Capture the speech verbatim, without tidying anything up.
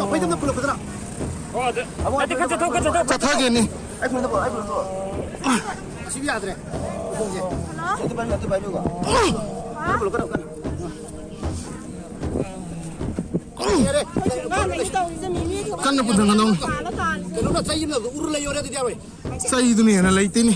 ꯃꯐꯩꯗ ꯑꯝꯇ ꯄꯨꯜꯂꯛꯄꯗꯅ꯫ ꯑꯣ, ꯑꯗꯨ, ꯑꯗꯨ ꯈꯔ ꯆꯠꯊꯣꯛ, ꯈꯔ ꯆꯠꯊꯣꯛ꯫ ꯆꯠꯊꯒꯦꯅꯦ꯫ ꯑꯩ ꯐꯣꯟꯗ ꯄꯨꯔꯛꯑꯣ, ꯑꯩ ꯐꯣꯟꯗ ꯄꯨꯔꯛꯑꯣ꯫ ꯑꯁꯤꯕꯨ ꯌꯥꯗ꯭ꯔꯦ꯫ ꯐꯣꯟꯁꯦ꯫ ꯑꯗꯨ ꯄꯥꯏꯕꯤꯌꯨ, ꯑꯗꯨ ꯄꯥꯏꯕꯤꯌꯨꯀꯣ꯫ ꯑꯗꯨ ꯄꯨꯔꯛꯀꯅꯨ, ꯀꯟꯅ꯫ ꯌꯥꯔꯦ꯫ ꯀꯟꯅ ꯄꯨꯊꯔꯛꯀꯅꯨ꯫ ꯀꯩꯅꯣꯝꯅ ꯆꯩ ꯑꯃꯅ ꯎꯔ ꯂꯩꯌꯣꯅꯦ ꯑꯗꯨꯗꯤ ꯌꯥꯔꯣꯏ꯫ ꯆꯩꯗꯨꯅ ꯍꯦꯟꯅ ꯂꯩꯇꯦꯅꯦ꯫